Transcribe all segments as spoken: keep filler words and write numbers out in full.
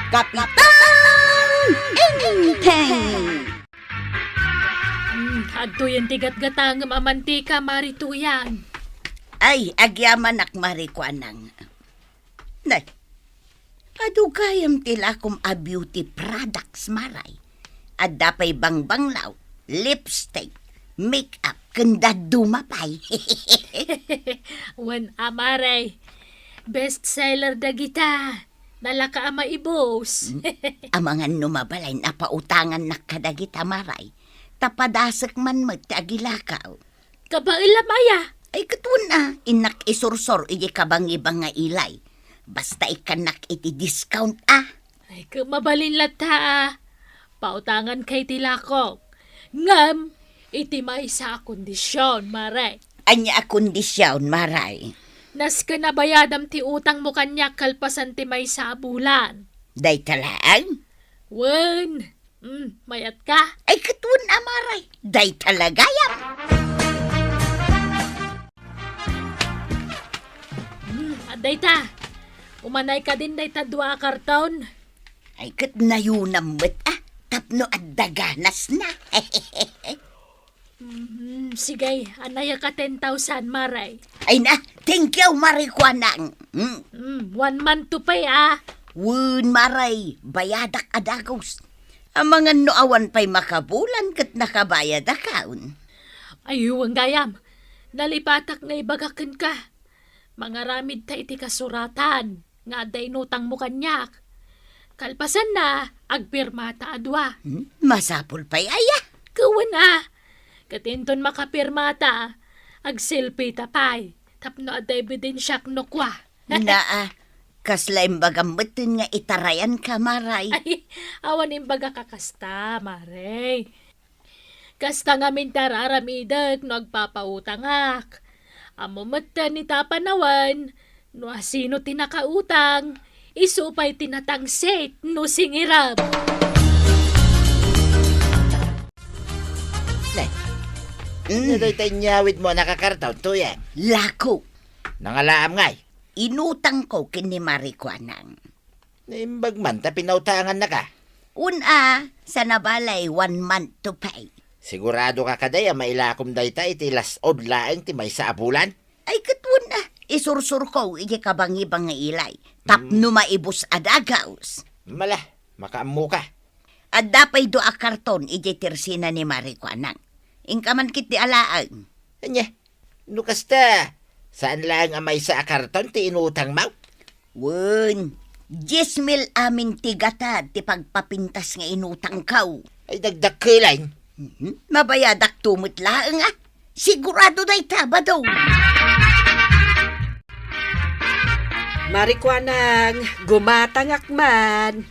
Kapitan Enteng! Hmm, adtoyen ti gatgatangem a mantika, Mari Tuyang. Ay, agyamanak, Mari Kuanang. Nay, adu gayam ti lakom a beauty products, Maray. Adda pay bangbanglaw, lipstick, make-up, ken dadduma pay. Wen a, Maray. Best seller dagita. Nalaka a maibus. Hmm? Amangan no mabalin a pautangannak kadagita, Maray. Ta padasek man met ti agilakaw. Kabaelam aya? Ay, ket wen a, innak isursor iti kabangibang nga ilay. Basta ikkannak iti discount a. Ay, ket mabalin latta a. Pautanganka iti lakok. Ngem, iti maysa a kondision, Maray. Ania a kondision, Maray? Nasken a bayadam ti utangmo kaniak kalpasan ti maysa a bulan. Dayta laeng? Wen. Hmm, mayatka? Ay, ket wen a, Maray. Dayta la gayam. Hmm, adda ita. Umanay kadin dayta dua a karton. Ay, ket nayunam met a, tapno adda ganasna. Mhm, sige, anayaka ten thousand, Maray. Ay na, thank you, Mari Kuanang. Hmm. Hmm, one month to pay, ah. Wen, Maray, bayadak a dagus. Amangan no awan pay makabulan ket nakabayadakon. Ay, wen gayam. Nalipatak nga ibaga kenka. Mangaramid ta iti kasuratan nga adda inutangmo kaniak. Kalpasanna, agpirmata a dua. Hmm? Masapul pay aya? Wen a. Ket inton makapirmata, agselfie ta pay. Tapno adda ebidensiak no kua. Naa, kasla imbagam metten nga itarayanka, Maray. Ay, awan imbagak a kasta, Maray. Kasta ngamin ti ar-aramidek no agpapautangak. Ammo metten ita a panawen, no asino ti nakautang, isu pay ti natangsit no singirem. Ne, mm, ania dayta inyawidmo a nakakarton, Tuyang? Lako. Nangalaam ngay? Inutangko ken ni Mari Kuanang. Naimbag man ta pinautangannaka. Wen a, sana balay one month to pay. Siguradoka kadi a mailakom dayta iti las-ud laeng ti maysa a bulan? Ay, ket wen a, isursurko iti kabangibang nga ilay. Tapno, mm, maibus a dagus. Mala, makaammoka. Adda pay dua a karton iti tersina ni Mari Kuanang. Inka man ketdi a laeng. Ania? No kasta, saan laeng a maysa a karton ti inutangmo? Wen, dies mil amin ti gata ti pagpapintas nga inutangko. Ay, dagdakkel, ay. Mhm. Mabayadakto met laeng, ah. Sigurado dayta, Badong. Mari Kuanang, gumatangak man.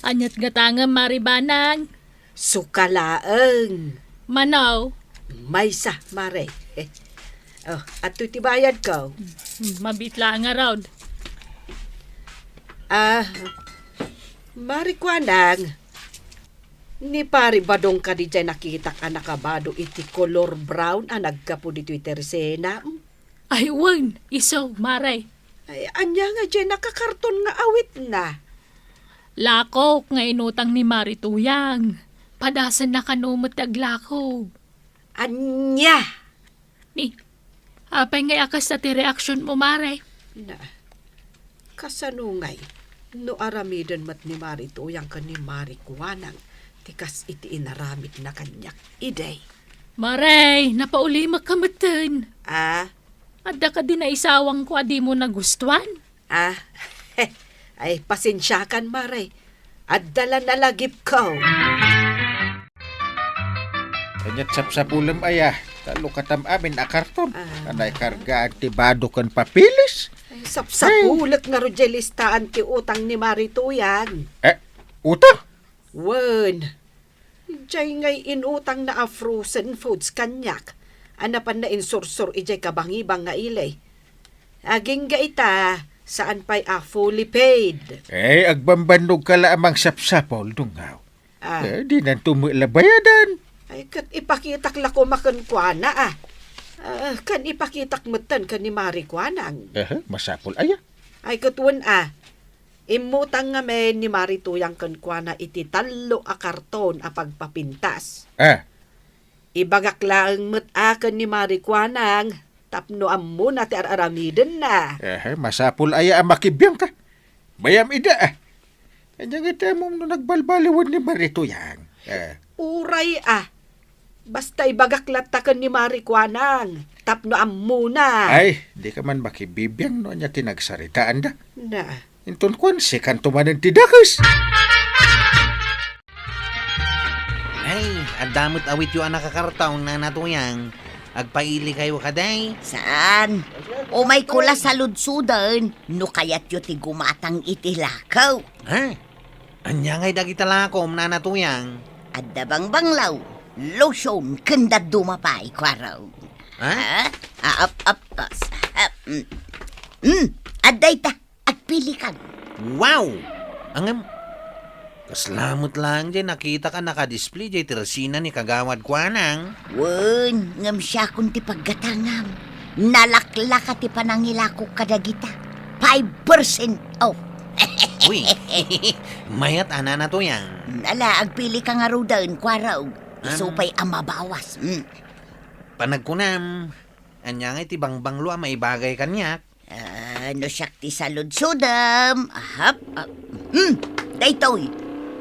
Aniat gatangem, Mari Banang? Suka laeng. Mano? Maysa, Mare. Oh, adtoy ti bayadko. Hmm, mabit laeng ngarud. Ah, Mari Kuanang, ni Pari Badong kadi diay nakitak a nakabado iti kolor brown a naggapu ditoy tersena? Ay, wen, isu, Mare. Ay, ania nga diay nakakarton nga awitna? Lakok nga inutang ni Mari Tuyang. Padasenna kano met ti aglako. Ania? Ni, apay ngay a kasta ti reaksionmo, Mare? Na, kasano ngay no aramiden met ni Mari Tuyang ken ni Mari Kuanang ti kas iti inaramidna kaniak idi? Mare, napaulimek ka metten. Ah? Adda kadi naisawangko a dimo nagustuan? Ah, ay, pasensiakan, Mare. Adda la nalagipko. Kaniat sapsapulem aya, ta lukatam amin a karton. Ah. Anay kargaan ti bado ken papeles. Ay, sapsapulek ngarud diay listaan ti utang ni Mari Tuyang. Eh, utang? Wen. Diay ngay inutangna a frozen foods kaniak a napanna insursor idiay kabangibang nga ili. Agingga ita, saan pay a fully paid. Eh, agbambannogka la a mangsapsapul, dungngaw. Ah. Eh, dinanto met la bayadan. Ay, ket ipakitak la koma kenkuana, ah. Ah, ken ipakitak metten ken ni Mari Kuanang. Aha, masapul aya? Ay, ket wen, ah. Immutang ngamin ni Mari Tuyang kenkuana iti tallo a karton a pagpapintas. Ah. Ibagak laeng met a ken ni Mari Kuanang tapno ammona ti ar-aramidenna. Eh, masapul aya a makibiangka? Bayam ida, ah. Ania nga iti ammom no nagbalbaliwen ni Mari Tuyang? Eh. Uray, ah. Basta ibagak latta ken ni Mari Kuanang tapno ammona. Ay, dika man makibibiang no ania ti nagsaritaanda. Na. Inton kuan, sikanto manen ti dakes. Ay, adda met awityo a nakakarton, Nana Tuyang. Agpailikayo kadi? Saan? Umayko la saludsoden no kayatyo ti gumatang iti lakaw. Ha? Ania ngay dagita lakom, Nana Tuyang? Adda bangbanglaw, lotion, ken dadduma pay, kuarog. Ha? Ha? Ah, ap, ap, as, ap, mm. Mm, adda ita. Agpilikan. Wow! Ngem, kasla met laeng jay nakitak a nakadisplay jay tersina ni Kagawad Kuanang. Wen, ngem siakon ti paggatangam. Nalaklaka ti panangilakok kadagita. Five percent off. Uy, mayat a, Nana Tuyang. Ala, agpilika ngaruden, kuarog. Isu pay a mabawas. Mm. Panagkunam, ania ngay ti bangbanglo a maibagay kaniak? Ah, no siak ti saludsodem, ahap, ah, hmm, daytoy,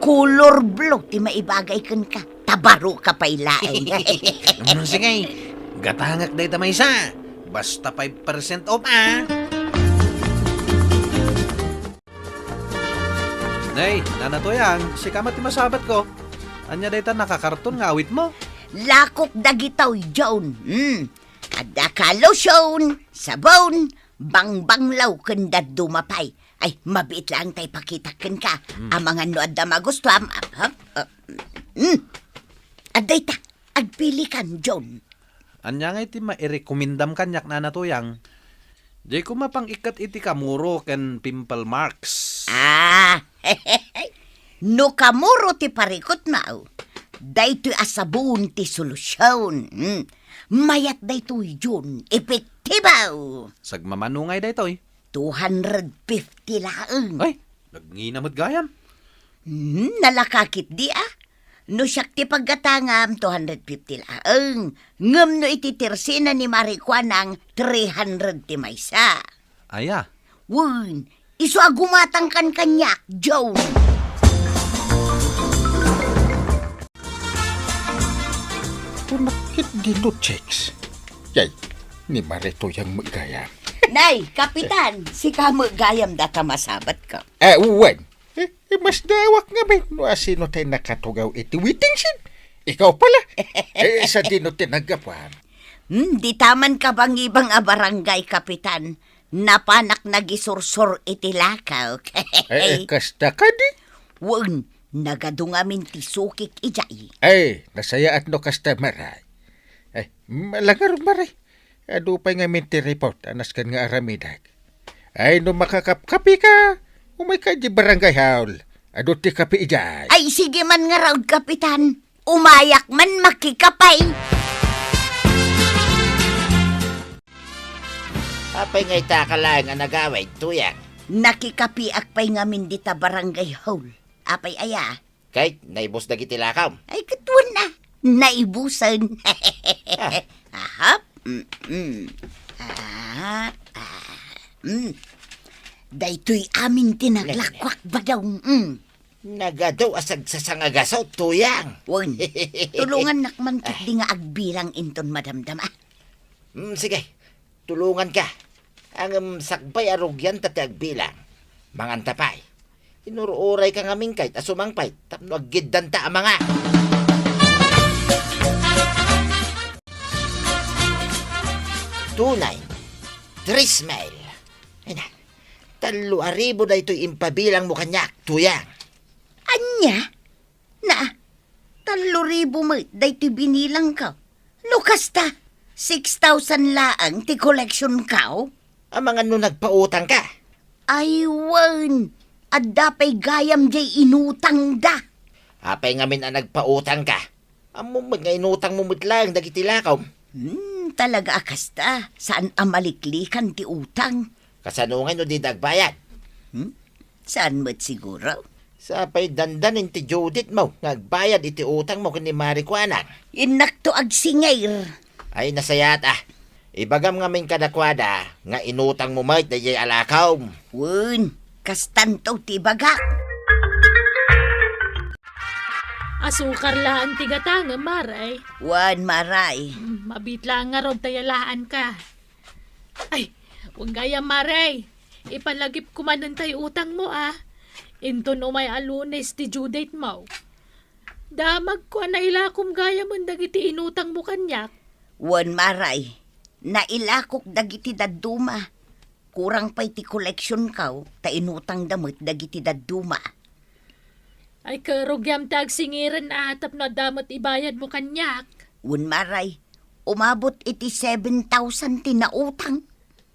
color blue ti maibagay kenka, ta baro ka pay laeng. Hmm, sige, gatangek dayta maysa, basta five percent off, ah. Nay, Nana Tuyang, sika met ti masabatko. Ania dayta nakakarton nga awitmo? Lakok dagitoy, John. Hmm. Adda ka lotion, sabon, bangbanglaw, ken dadduma pay. Ay, mabiit laeng ta ipakitak kenka. Hmm. Amangan no adda magustuam. Ah, ah, ah, hmm. Adda ita, agpilikan, John. Ania ngay ti mairekomendam kaniak, Nana Tuyang? Dayko mapang-ikkat iti kamuro ken pimple marks. Ah, no kamuro ti parikutmo, daytoy a sabon ti solusion. Hmm. Mayat daytoy, Jun. Epektibo! Sagmamano ngay daytoy? Two hundred fifty laeng. Ay, nagngina met gayam. Hmm, nalaka ketdi, ah. No siak ti paggatangam, two hundred fifty laeng. Ngem no iti tersina ni Mari Kuanang, three hundred ti maysa. Aya? Wen, isu a gumatangkan kaniak, Joan. Kunak ketdi no, Chicks. Yay, ni Mari Tuyang met gayam. Nay, Kapitan, sika met gayam dayta masabatko. Eh, wen. Eh, eh, mas daawak ngamin no asino tay nakatugaw iti waiting shed. Ikaw pala. Eh, sadino ti naggapuan? Hmm, dita man kabangibang a barangay, Kapitan. Napanak nagisursor iti lakaw. Eh, eh, kasta kadi? Wen, nagadu ngamin ti sukik idiay. Eh, nasayaat no kasta, Maray. Eh, malangar, Maray. Adu pay ngamin ti report a nasken nga aramidek. Ay, no makakapkapika, umayka idiay barangay hall. Adu ti kape idiay. Ay, sige man ngarud, Kapitan. Umayak man makikape. Apay nga ita ka laeng a nagawid, Tuyang? Nakikapeak pay ngamin dita barangay hall. Apay aya? Ket naibus dagiti lakaw. Ay, ket wen a, naibusen. Ah. Ahap. Mm-mm. Ah, ah. Mm. Daytoy amin ti naglakuak, Badong. Mm. Nagadu a sagsasangagasut, Tuyang. Wen, tulongannak man ketdi nga agbilang inton madamdama. Mm, sige. Tulonganka. Ngem sakbay a rugianta ti agbilang, manganta pay. Inur-urayka ngamin kayat a sumangpet tapno aggiddanta a manga. Two nine, tres mil. Ay na, tallo a ribu daytoy impabilangmo kaniak, Tuyang. Ania? Na, tallo ribu met daytoy binilangko. No kasta, six thousand laeng ti collectionko. Amangan no nagpautangka? Ay, wen, adda pay gayam diay inutangda. Apay ngamin a nagpautangka? Ammom met nga inutangmo met laeng dagiti lakawm. Hmm, talaga a kasta, saan a maliklikan ti utang. Kasano ngay no dida agbayad? Hmm? Saan met siguro? Sapay dandanin ti Judith mo nga agbayad iti utang mo ken ni Mari Kuanang. Innakto agsingir. Ay, nasayaat, ah. Ibagam ngamin kadakuada nga inutang mo met daydiay alakom. Wen, kastanto ti ibagak. Asukar laeng ti gatangem, Mare. Wen, Mare. Mm, mabiit laeng ngarud ta yalaanka. Ay, wen gayam, Mare. Ipalagipko manen tay utang mo, a. Inton umay a Lunes ti due date mo. Damagko a nailakom gayamen dagiti inutang mo kaniak. Wen, Mare. Nailakok dagiti dadduma. Kurang pay ti koleksionko, ta inutangda met dagiti dadduma. Ay, karugiam ti agsingiren a tapno adda met ibayad mo kaniak. Wen, Mare, umabot iti seven thousand ti nautang.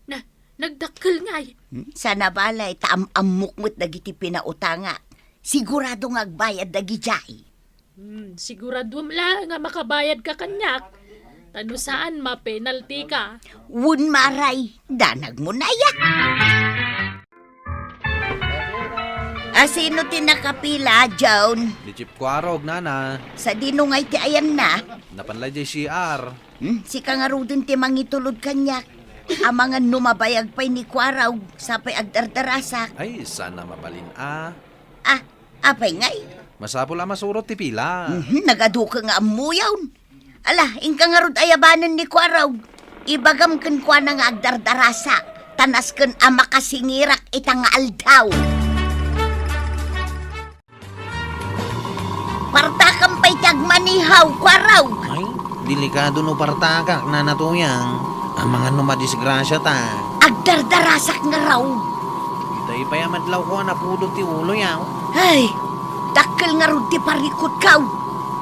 Na, nagdakkel ngay. Hmm, sana balay, ta am-ammok met dagiti pinautanga. Sigurado nga agbayad dagidiay. Hmm, siguraduem laeng nga makabayad ka kaniak. Ta no saan, mapenalti ka. Wen, Mare, danag mo naya. A, sino ti nakapila, John? Ni Chief Kuarog, nana. Sadino ngay ti ayanna? Napan la idiay C R. Hmm, sika ngaruden ti mangitulod kaniak. Amangan no mabayag pay ni Kuarog, sapay agdardarasak. Ay, sana mabalin a. Ah, apay ngay? Masapul a masurot ti pila. Mhm, nagaduka nga ammoyon. Ala, inka ngarud ayabanen ni Kuarog. Ibagam kenkuana nga agdardarasak, ta nasken a makasingirak ita nga aldaw. Partakam pay ti agmanihaw, Kuarog. Ay, delikado no partakak, Nana Tuyang. Amangan no madisgrasya ta. Agdardarasak ngarud. Itay pay a madlawko a napudot ti ulo, yaw. Ay, dakkel ngarud ti parikutko.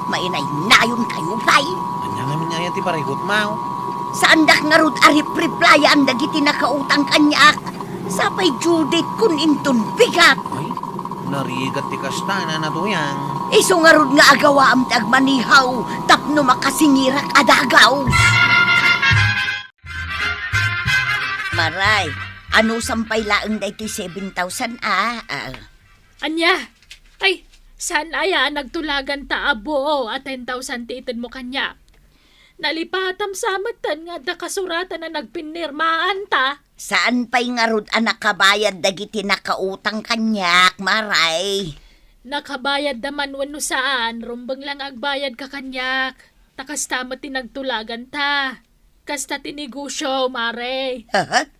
Mainaynayonkayo pay. Ania ngamin aya ti parikutmo? Saandak ngarud a ripriplayaan dagiti nakautang kaniak. Sapay due date kon inton bigat. Ay, narigat ti kasta, Nana Tuyang. Isu ngarud nga agawaam ti agmanihaw tapno makasingirak a dagaw. Maray, anusam pay laeng daytoy seven thousand a? Ah. Ania? Ay, saan aya a nagtulagan ta a buo a ten thousand ti itedmo kaniak? Nalipatam sa metten nga adda kasuratan a nagpinirmaan ta. Saan pay ngarud a nakabayad dagiti nakautang kaniak, Maray? Nakabayadda man wenno saan, rumbeng la nga agbayad ka kaniak. Ta kasta met ti nagtulagan ta. Kasta ti negosyo, Mare. Aha.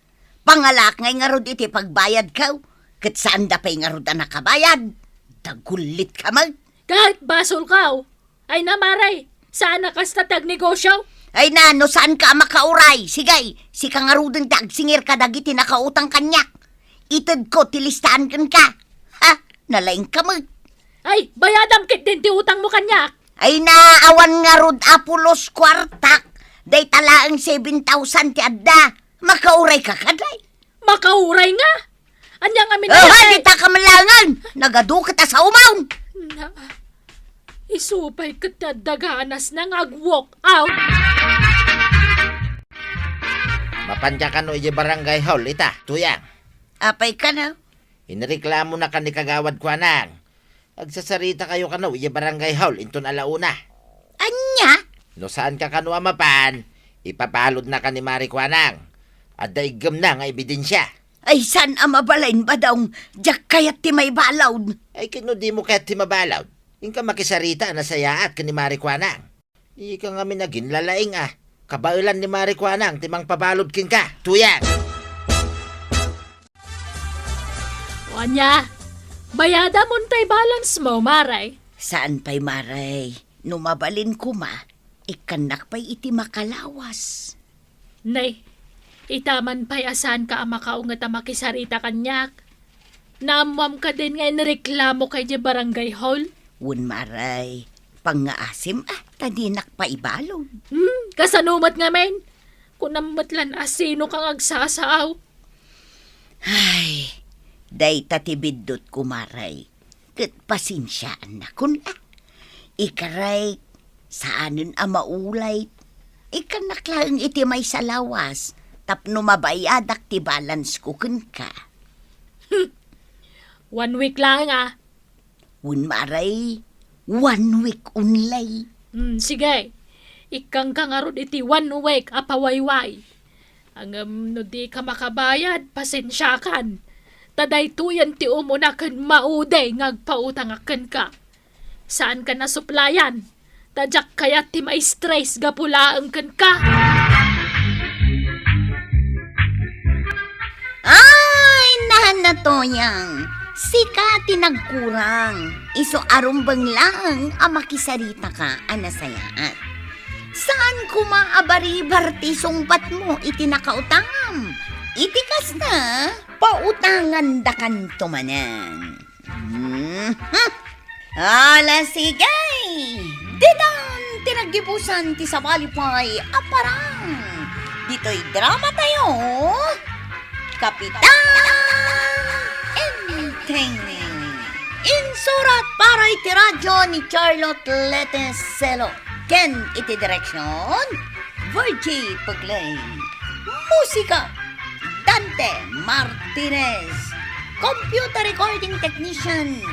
Pangalak ngay ngarud iti pagbayadko, ket saanda pay ngarud a nakabayad. Dagullit ka met. Ket basolko. Ay na, Mare, saan a kasta ti agnegosyo? Ay na, no saanka a makauray, sige, sika ngaruden ti agsingir kadagiti nakautang kaniak. Itedko ti listaan kenka. Ha? Nalaingka met. Ay, bayadam ketdin ti utangmo kaniak. Ay na, awan ngarud a pulos kuartak. Dayta laeng seven thousand ti adda. Makaurayka kadi? Makauray nga? Ania ngamin a... Aha, dita ka malangan! Nagadu ket a saomaw! Na, isu pay ket ti adda ganasna nga ag-walk out. Mapanka kano idiay barangay hall ita, Tuyang? Apay kano? Inreklamona ken ni Kagawad Kuanang. Agsasaritakayo kano idiay barangay hall inton alauna. Ania? No saanka kano a mapan, ipabalodnaka ni Mari Kuanang. Adda iggemna nga ebidensia. Ay, saan a mabalin, Badong? Diak kayat ti maibalod. Ay, ket no dimo kayat ti mabalod, inka makisarita a nasayaat ken ni Mari Kuanang. Ika ngamin a ginlalaing a. Kabaelan ni Mari Kuanang ti mangpabalod kenka, Tuyang. O ania, bayadam untay balance mo, Maray? Saan pay, Maray? No mabalin koma, ikkannak pay iti makalawas. Nay, ita man pay a saanka a makaunget a makisarita kaniak. Naammoam kadin nga inreklamoka idiay barangay hall? Wen, Maray, pangngaasim a, ta dinak paibalod. Hmm, kasano met ngamin? Kunam met lan a sinoka nga agsasaaw. Ay, dayta ti biddutko, Maray. Ket pasensiaannakon a. Ikarayk, saanen a maulay. Ikkannak laeng iti maysa lawas tapno mabayadak ti balansko kenka. Hmm. One week laeng, ah. Wen, Mare, one week only. Hmm, sige. Ikkangka ngarud iti one week a pawayway. Ngem no dika makabayad, pasensiakan. Ta daytoyen ti umuna ken maudi nga agpautangak kenka. Saanka nasuplayan. Ta diak kayat ti ma-stress gapu laeng kenka. Ay, nahanna Toyang, sika ti nagkurang. Isu a rumbeng laeng a makisaritaka a nasayaat. Saan koma a baribar ti sungbatmo iti nakautangam? Iti kasta, pautangandakanto manen. Mhm. Ala, sige! Ditan ti naggibusan ti sabali pay a parang. Ditoy drama tayo, Kapitan Enteng. Insurat para iti radyo ni Charlotte Leteselo. Ken iti direksyon, Virgie Puglay. Musika, Dante Martinez. Computer recording technician,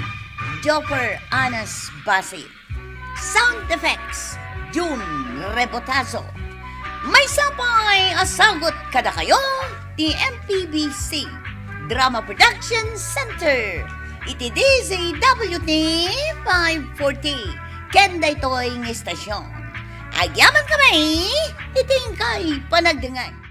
Jopper Anas Basit. Sound effects, Jun Rebotazo. Maysa pay a sagut kadakayo ti M P B C Drama Production Center iti D Z W T five forty ken daytoy nga istasyon. Agyaman kami iti inkay panagdengngeg.